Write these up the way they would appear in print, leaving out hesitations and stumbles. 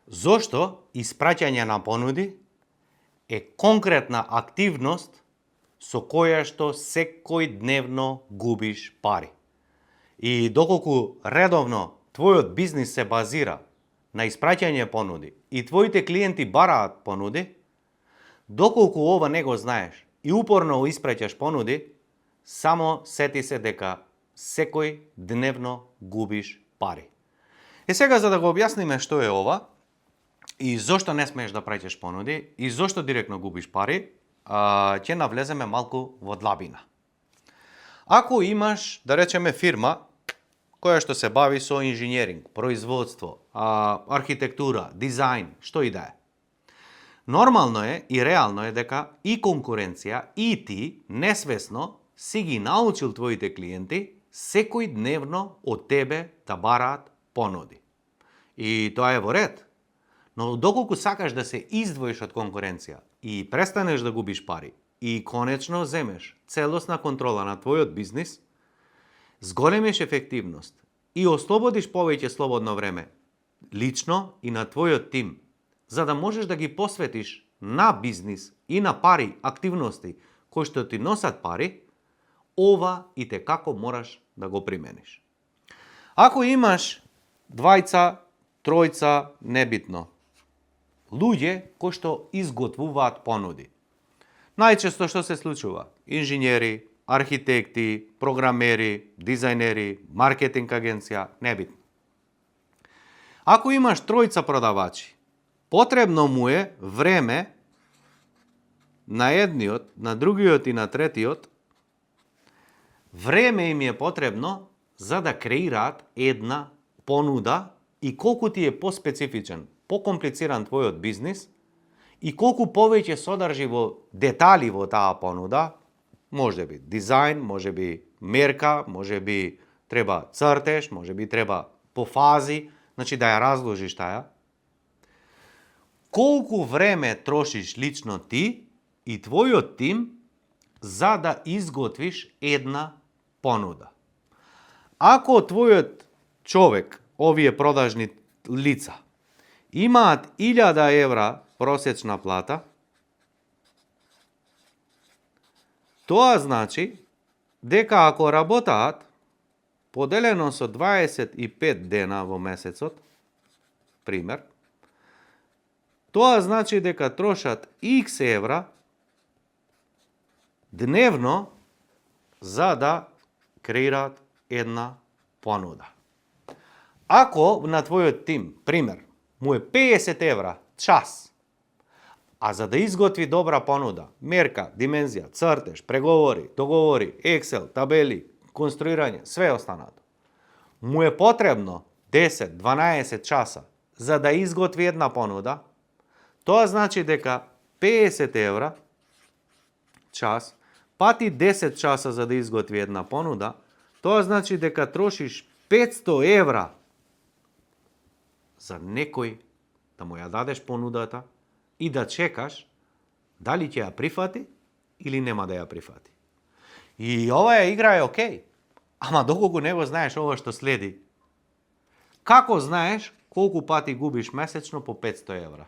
Зошто испраќање на понуди е конкретна активност со која што секој дневно губиш пари. И доколку редовно твојот бизнис се базира на испраќање понуди и твоите клиенти бараат понуди, доколку ова не го знаеш и упорно испраќаш понуди, само сети се дека секој дневно губиш пари. И сега, за да го објасниме што е ова и зошто не смееш да праќаш понуди и зошто директно губиш пари, ќе навлеземе малку во длабина. Ако имаш, да речеме, фирма која што се бави со инженеринг, производство, архитектура, дизајн, што и да е. Нормално е и реално е дека и конкуренција и ти несвесно си ги научил твоите клиенти секој дневно од тебе да бараат понуди. И тоа е во ред. Но доколку сакаш да се издвоиш од конкуренција и престанеш да губиш пари и конечно земеш целосна контрола на твојот бизнис, зголемиш ефективност и ослободиш повеќе слободно време лично и на твојот тим, за да можеш да ги посветиш на бизнис и на пари активности кои што ти носат пари, ова и те како мораш да го примениш. Ако имаш двајца, тројца, небитно, луѓе кои што изготвуваат понуди. Најчесто што се случува? Инженери, архитекти, програмери, дизајнери, маркетинг агенција, небитно. Ако имаш тројца продавачи, потребно му е време на едниот, на другиот и на третиот, време им е потребно за да креираат една понуда и колку ти е поспецифичен, покомплициран твојот бизнис и колку повеќе содржи во детали во таа понуда, може би дизајн, може би мерка, може би треба цртеж, може би треба по фази, значи да ја разложиш таа. Колку време трошиш лично ти и твојот тим за да изготвиш една понуда. Ако твојот човек, овие продажни лица, имаат 1000 евра просечна плата, тоа значи дека ако работаат поделено со 25 дена во месецот, пример, тоа значи дека трошат X евра дневно за да креираат една понуда. Ако на твојот тим, пример, му е 50 евра час, а за да изготви добра понуда, мерка, димензија, цртеж, преговори, договори, Excel, табели, конструирање, све останато, му е потребно 10-12 часа за да изготви една понуда, тоа значи дека 50 евра час пати 10 часа за да изготви една понуда, тоа значи дека трошиш 500 евра за некој да му ја дадеш понудата и да чекаш дали ќе ја прифати или нема да ја прифати. И оваа игра е окей, ама доколку не го знаеш ова што следи, како знаеш колку пати губиш месечно по 500 евра?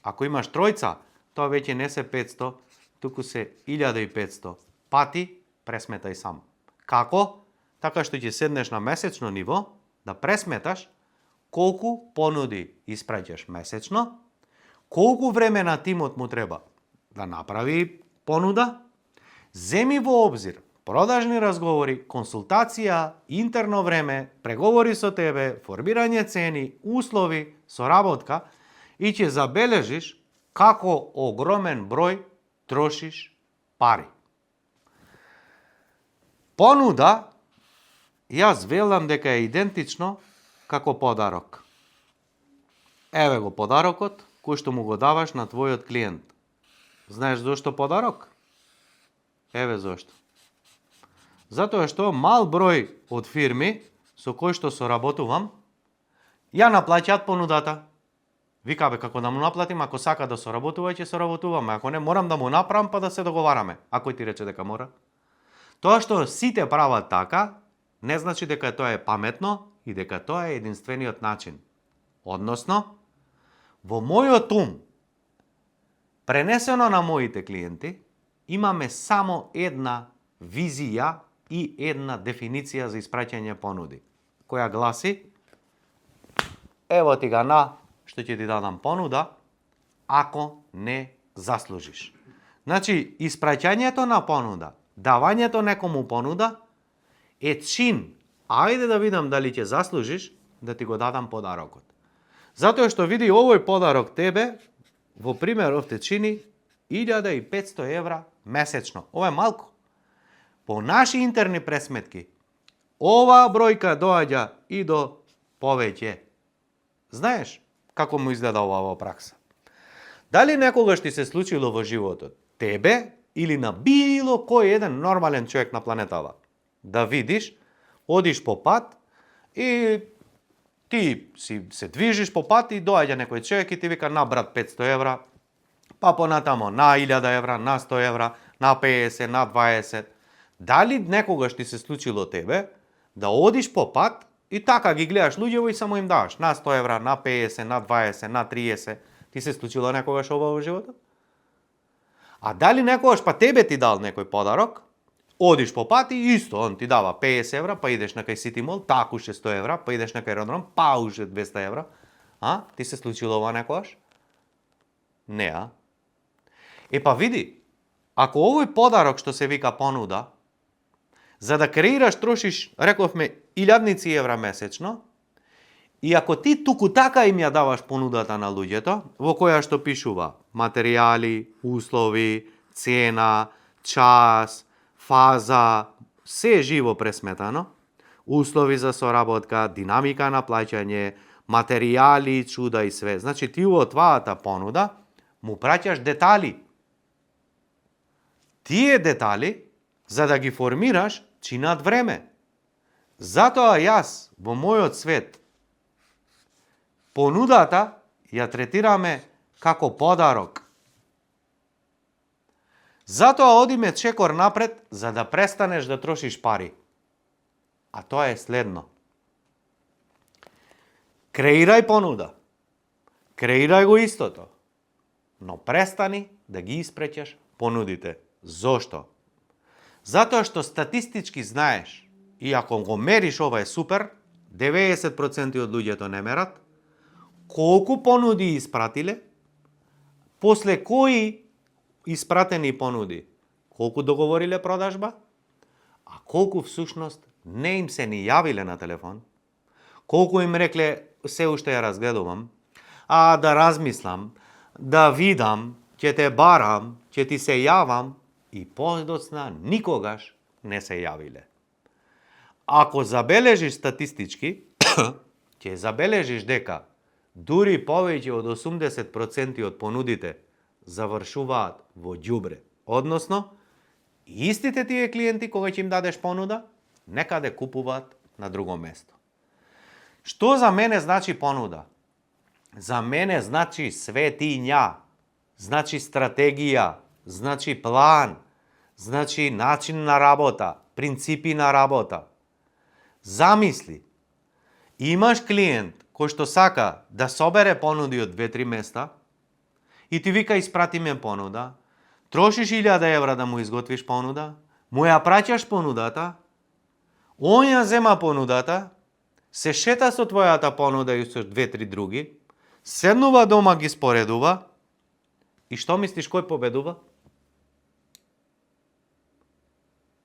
Ако имаш тројца, тоа веќе не се 500, туку се 1500 пати, пресметај сам. Како? Така што ќе седнеш на месечно ниво да пресметаш колку понуди испраќаш месечно, колку време на тимот му треба да направи понуда, земи во обзир продажни разговори, консултација, интерно време, преговори со тебе, формирање цени, услови, соработка и ќе забележиш како огромен број трошиш пари. Понуда, јас велам дека е идентично како подарок. Еве го подарокот кој што му го даваш на твојот клиент. Знаеш зошто подарок? Еве зошто. Затоа што мал број од фирми со кои што соработувам, ја наплаќаат понудата. Вика, бе, како да му наплатим, ако сака да соработува, ќе соработуваме. Ако не, морам да му направам па да се договараме. А кој ти рече дека мора? Тоа што сите прават така, не значи дека тоа е паметно и дека тоа е единствениот начин. Односно, Во мојот ум, пренесено на моите клиенти, имаме само една визија и една дефиниција за испраќање понуди, која гласи: ево ти га на, што ќе ти дадам понуда, ако не заслужиш. Значи, испраќањето на понуда, давањето некому понуда, е чин, ајде да видам дали ќе заслужиш, да ти го дадам подарокот. Затоа што види овој подарок тебе, во примеров те чини 1500 евра месечно. Ова е малку. По наши интерни пресметки, оваа бројка доаѓа и до повеќе. Знаеш како му изгледа ова во пракса? Дали некогаш ти се случило во животот, тебе или на било кој еден нормален човек на планетава, да видиш, одиш по пат и ти си се движиш по пат и доаѓа некој човек и ти вика: на брат 500 евра, па понатамо на 1000 евра, на 100 евра, на 50, на 20. Дали некогаш ти се случило тебе да одиш по пат и така ги гледаш луѓево и само им даваш на 100 евра, на 50, на 20, на 30? Ти се случило некогаш ова во животот? А дали некогаш па тебе ти дал некој подарок, одиш по пат и исто он ти дава 50 евра, па идеш на кај Сити Мол, таку 100 евра, па идеш на кај Родром, па уште 200 евра? А? Ти се случило ова некогаш? Не, а? Па види, ако овој подарок што се вика понуда, за да креираш трошиш, рековме, илјадници евра месечно, и ако ти туку така им ја даваш понудата на луѓето, во која што пишува материјали, услови, цена, час, фаза, се живо пресметано, услови за соработка, динамика на плаќање, материјали, чуда и све. Значи ти во твојата понуда му праќаш детали. Тие детали, за да ги формираш, чинат време. Затоа јас, во мојот свет, понудата ја третираме како подарок. Затоа одиме чекор напред, за да престанеш да трошиш пари. А тоа е следно. Креирај понуда. Креирај го истото. Но престани да ги испреќаш понудите. Зошто? Затоа што статистички знаеш, и ако го мериш, ова е супер, 90% од луѓето не мерат, колку понуди испратиле, после кои испратени понуди, колку договориле продажба, а колку всушност не им се ни јавиле на телефон, колку им рекле: се уште ја разгледувам, да размислам, да видам, ќе те барам, ќе ти се јавам, и подоцна никогаш не се јавиле. Ако забележиш статистички, ќе забележиш дека дури повеќе од 80% од понудите завршуваат во ѓубре. Односно, истите тие клиенти кога ќе им дадеш понуда, некаде купуваат на друго место. Што за мене значи понуда? За мене значи светиња, значи стратегија, значи план, значи начин на работа, принципи на работа. Замисли, имаш клиент кој што сака да собере понуди од 2-3 места и ти вика: испрати ме понуда, трошиш 1000 евра да му изготвиш понуда, му ја праќаш понудата, он ја зема понудата, се шета со твојата понуда и со 2-3 други, седнува дома, ги споредува и што мислиш кој победува?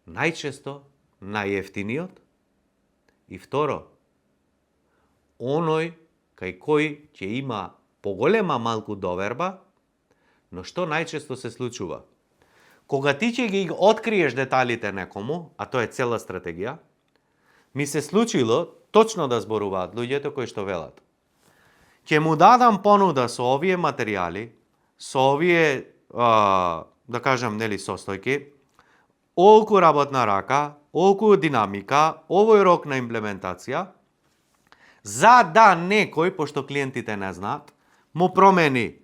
Најчесто најефтиниот и второ, оној кај кој ќе има поголема малку доверба, но што најчесто се случува? Кога ти ќе ги откриеш деталите некому, а тоа е цела стратегија, ми се случило точно да зборуваат луѓето кои што велат: ќе му дадам понуда со овие материјали, со овие, да кажам, нели, состојки, олку работна рака, олку динамика, овој рок на имплементација, за да некој, пошто клиентите не знаат, му промени,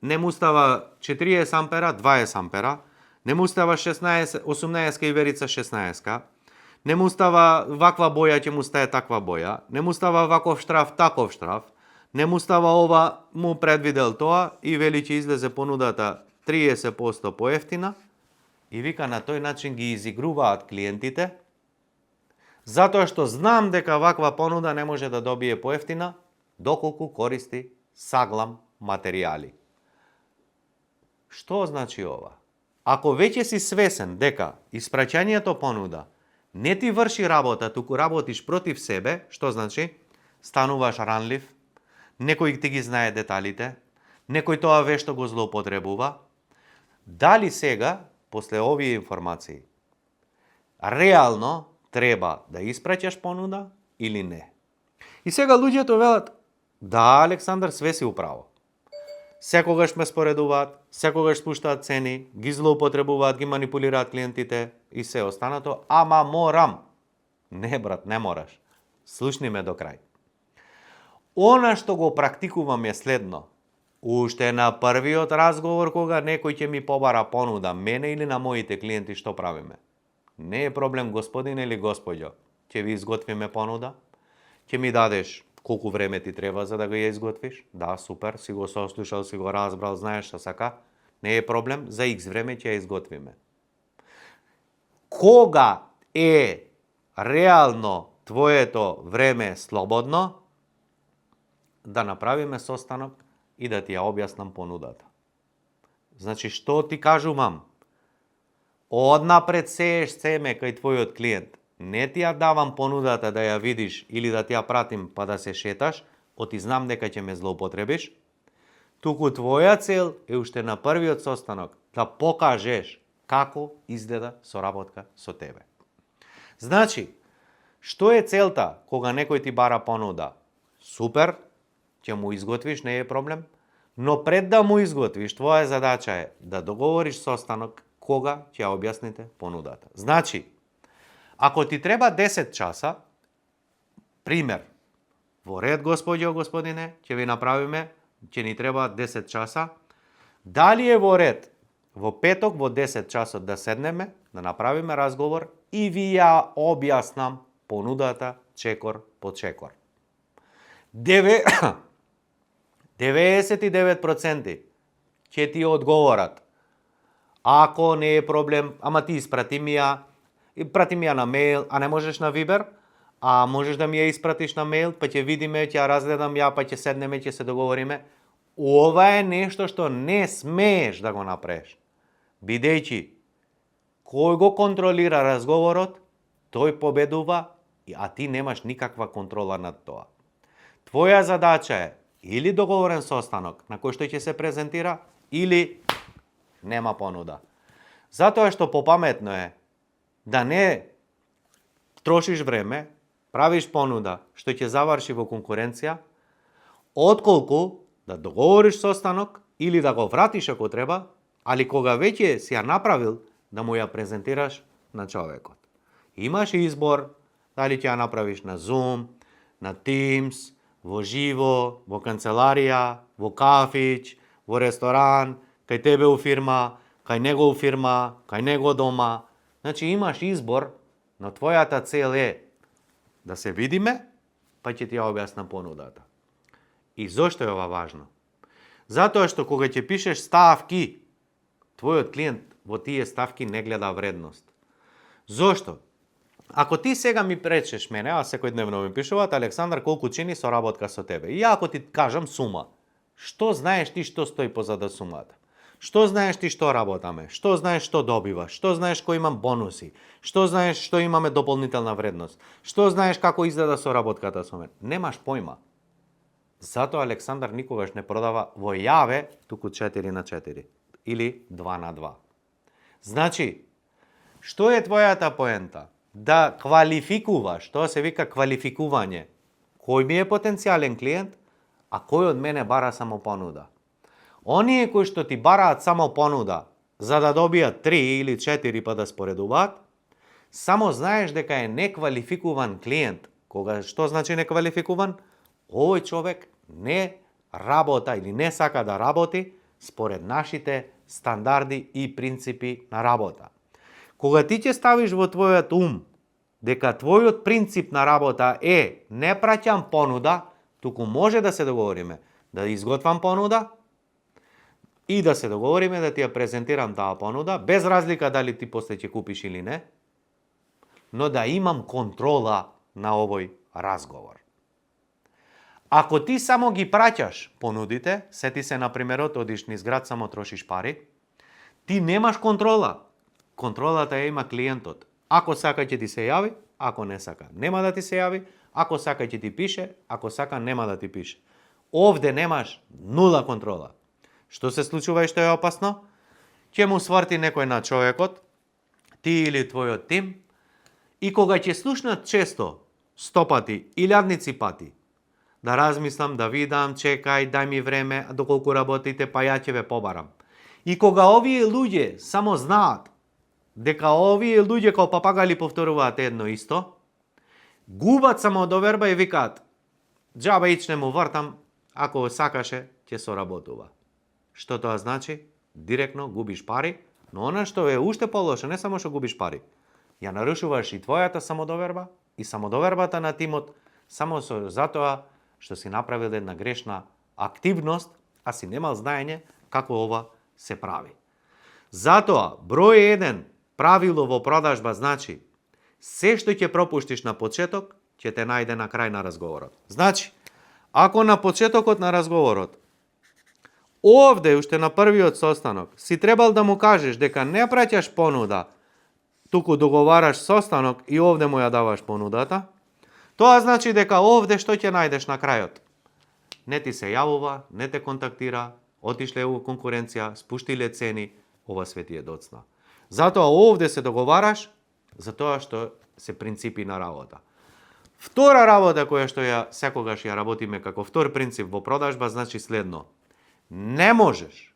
не му става 40 ампера, 20 ампера, не му става 18 иверица 16, не му става ваква боја, ќе му стае таква боја, не му става ваков штраф, таков штраф, не му става ова, му предвидел тоа и вели че излезе понудата 30% поевтина и вика на тој начин ги изигруваат клиентите, затоа што знам дека ваква понуда не може да добие поевтина доколку користи саглам материјали. Што значи ова? Ако веќе си свесен дека испраќањето понуда не ти врши работа, туку работиш против себе, што значи? Стануваш ранлив, некој ти ги знае деталите, некој тоа вешто го злоупотребува. Дали сега, после овие информации, реално треба да испраќаш понуда или не? И сега луѓето велат, да, Александар, све си управо. Секогаш ме споредуваат, секогаш спуштаат цени, ги злоупотребуваат, ги манипулираат клиентите и се останато, ама морам. Не, брат, не мораш. Слушни ме до крај. Она што го практикувам е следно. Уште на првиот разговор кога некој ќе ми побара понуда, мене или на моите клиенти, што правиме? Не е проблем, господин или господјо. Ќе ви изготвиме понуда, ќе ми дадеш колку време ти треба за да го ја изготвиш. Да, супер, си го сослушал, си го разбрал, знаеш што сака. Не е проблем, за X време ќе ја изготвиме. Кога е реално твоето време слободно, да направиме состанок и да ти ја објаснам понудата. Значи, што ти кажувам? Однапред сееш семе кај твојот клиент. Не ти ја давам понудата да ја видиш или да ти ја пратим па да се шеташ, оти знам дека ќе ме злоупотребиш. Туку твоја цел е уште на првиот состанок да покажеш како изгледа соработка со тебе. Значи, што е целта кога некој ти бара понуда? Супер, ќе му изготвиш, не е проблем, но пред да му изготвиш, твоја задача е да договориш состанок кога ќе ја објасните понудата. Значи, ако ти треба 10 часа, пример, во ред, господјо, господине, ќе ви направиме, ќе ни треба 10 часа, дали е во ред во петок во 10 часот да седнеме, да направиме разговор и ви ја објаснам понудата чекор по чекор. 99% ќе ти одговорат. Ако не е проблем, ама ти испрати ми ја на мејл, а не можеш на Вибер, а можеш да ми ја испратиш на мејл, па ќе видиме, ќе ја разгледам ја, па ќе седнеме, ќе се договориме. Ова е нешто што не смееш да го направиш. Бидејќи, кој го контролира разговорот, тој победува, а ти немаш никаква контрола над тоа. Твоја задача е или договорен состанок на кој што ќе се презентира, или нема понуда. Затоа што попаметно е да не трошиш време, правиш понуда што ќе заврши во конкуренција, отколку да договориш состанок или да го вратиш ако треба, али кога веќе си ја направил, да му ја презентираш на човекот. Имаш избор дали ќе ја направиш на Zoom, на Teams, во живо, во канцеларија, во кафич, во ресторан, кај тебе у фирма, кај него у фирма, кај него дома. Значи имаш избор, но твојата цел е да се видиме, па ќе ти ја објаснам понудата. И зошто е ова важно? Затоа што кога ќе пишеш ставки, твојот клиент во тие ставки не гледа вредност. Зошто? Ако ти сега ми пречеш мене, а секојдневно ми пишуваат, Александар, колку чини соработка со тебе? И ако ти кажам сума, што знаеш ти што стои позада сумата? Што знаеш ти што работаме? Што знаеш што добиваш? Што знаеш кој имам бонуси? Што знаеш што имаме дополнителна вредност? Што знаеш како изгледа соработката со мен? Немаш појма. Затоа Александар никогаш не продава во јаве, туку 4/4 или 2/2. Значи, што е твојата поента? Да квалификуваш, тоа се вика квалификување. Кој ми е потенцијален клиент, а кој од мене бара само понуда. Оние кои што ти бараат само понуда, за да добијат 3 или 4 па да споредуваат, само знаеш дека е неквалификуван клиент. Што значи неквалификуван? Овој човек не работа или не сака да работи според нашите стандарди и принципи на работа. Кога ти ќе ставиш во твојот ум дека твојот принцип на работа е не праќам понуда, туку може да се договориме да изготвам понуда и да се договориме да ти ја презентирам таа понуда, без разлика дали ти после ќе купиш или не, но да имам контрола на овој разговор. Ако ти само ги праќаш понудите, сети се на примерот, одиш низ град, само трошиш пари, ти немаш контрола. Контролата ја има клиентот. Ако сака ќе ти се јави, ако не сака нема да ти се јави, ако сака ќе ти пише, ако сака нема да ти пише. Овде немаш нула контрола. Што се случува и што е опасно? Ќе му сврти некој на човекот, ти или твојот тим, и кога ќе слушнат често, 100 пати, илјадници пати, да размислам, да видам, чекај, дај ми време, доколку работите, па ја ќе ве побарам. И кога овие луѓе само знаат дека овие луѓе као папагали повторуваат едно исто, губат самодоверба и викаат: џаба ичне му вртам, ако сакаше, ќе соработува. Што тоа значи? Директно губиш пари, но она што е уште полошо, не само што губиш пари, ја нарушуваш и твојата самодоверба и самодовербата на тимот, само затоа што си направил една грешна активност, а си немал знаење како ова се прави. Затоа, број 1 правило во продажба значи: се што ќе пропуштиш на почеток, ќе те најде на крај на разговорот. Значи, ако на почетокот на разговорот, овде уште на првиот состанок, си требал да му кажеш дека не праќаш понуда, туку договараш состанок и овде му ја даваш понудата, тоа значи дека овде што ќе најдеш на крајот? Не ти се јавува, не те контактира, отишле во конкуренција, спуштиле цени, ова све ти е доцна. Затоа овде се договараш за тоа што се принципи на работа. Втора работа која што ја секогаш ја работиме како втор принцип во продажба значи следно: не можеш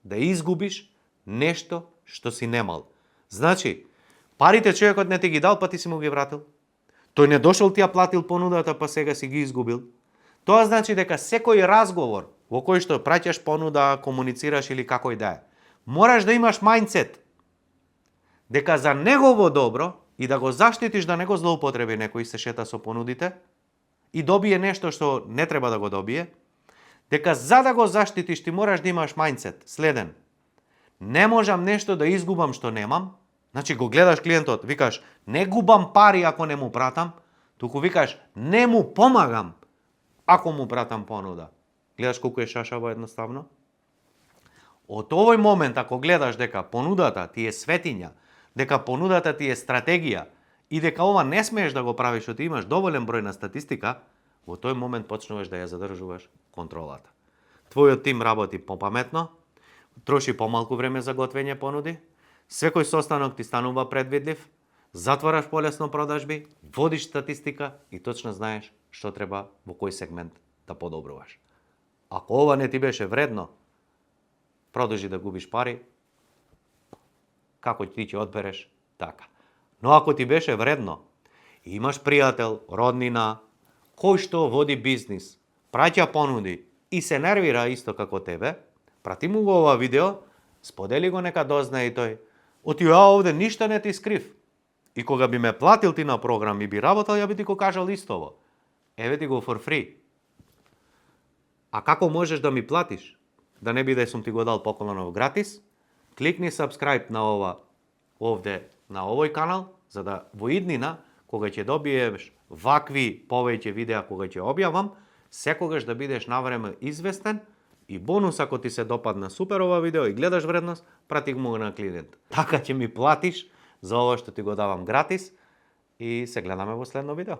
да изгубиш нешто што си немал. Значи, парите човекот не ти ги дал, па ти си му ги вратил. Тој не дошол ти ја платил понудата, па сега си ги изгубил. Тоа значи дека секој разговор во кој што праќаш понуда, комуницираш или како и да е, мораш да имаш мајндсет дека за негово добро и да го заштитиш да не го злоупотреби некој се шета со понудите и добие нешто што не треба да го добие, дека за да го заштитиш ти мораш да имаш мајндсет следен: не можам нешто да изгубам што немам. Значи го гледаш клиентот, викаш: не губам пари ако не му пратам, туку викаш: не му помагам ако му пратам понуда. Гледаш колку е шашаво едноставно? Од овој момент, ако гледаш дека понудата ти е светиња, дека понудата ти е стратегија и дека ова не смееш да го правиш, што ти имаш доволен број на статистика, во тој момент почнуваш да ја задржуваш контролата. Твојот тим работи попаметно, троши помалку време за готвење понуди, секој состанок ти станува предвидлив, затвораш полесно продажби, водиш статистика и точно знаеш што треба во кој сегмент да подобруваш. Ако ова не ти беше вредно, продолжи да губиш пари, како ти ќе одбереш, така. Но ако ти беше вредно, имаш пријател, роднина, кој што води бизнис, праќа понуди и се нервира исто како тебе, прати му го ова видео, сподели го, нека дознае и тој: оти ја овде ништа не ти скрив. И кога би ме платил ти на програм и би работел, ја би ти го кажал истово. Еве ти го for free. А како можеш да ми платиш? Да не биде сум ти го дал поклонов гратис? Кликни subscribe на ова овде на овој канал, за да во иднина, кога ќе добиеш вакви повеќе видеа кога ќе објавам, секогаш да бидеш навреме известен. И бонус, ако ти се допадна супер ова видео и гледаш вредност, прати го на клиент. Така ќе ми платиш за ова што ти го давам гратис и се гледаме во следно видео.